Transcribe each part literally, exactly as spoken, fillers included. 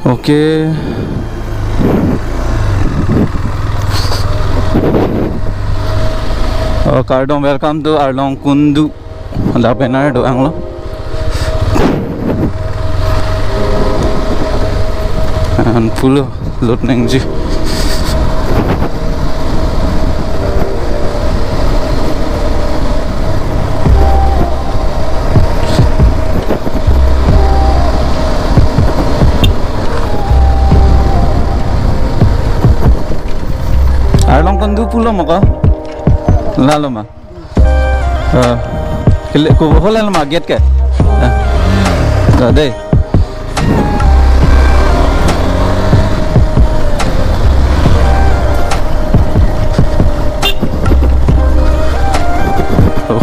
Okay. Oh, kardom, welcome to Arlong Kundu. Lapen ardo anglo. An pulo lut nangji. Arlong Kundu pulo ma ko? Lalo ma? Ah, kele ko holan ma gate ke? Ah. Da dei. Oh.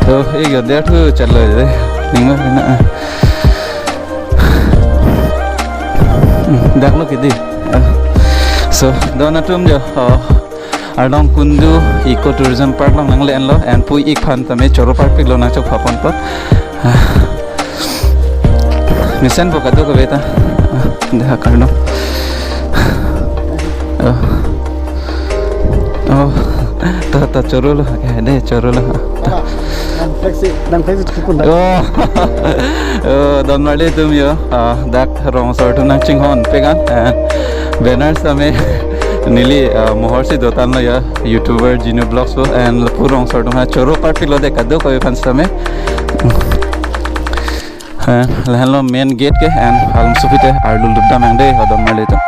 Oh, eh, gade thu chalo dei. Ningo na. Hmm, dak lo kidi. Ah. So, don atum jo. Oh. Arlong Kundu Eco Tourism Park along nangle-enlo, and pu-ik aphan tame choro park piklo nangchok phapon po. Ah. Mesen po kadokave ta. Ah, dei ha kardom. Oh. Oh. Ta ta chorolo. Dei chorolo. Ta. Nang flex-i, nang flex-i kupon dak. Oh. Oh, don marli atum jo. Ah, dak rong asor atum nangchinghon pik an. And banner tame neli, ah, mohor si dotanglo jo. YouTuber Genu Vlogs po, and lapu rong asor atum ha choro park piklo dei kadokave aphan tame. And lahenlo main gate ke, and along supi te arlo lutdam nang dei, ho don marli atum.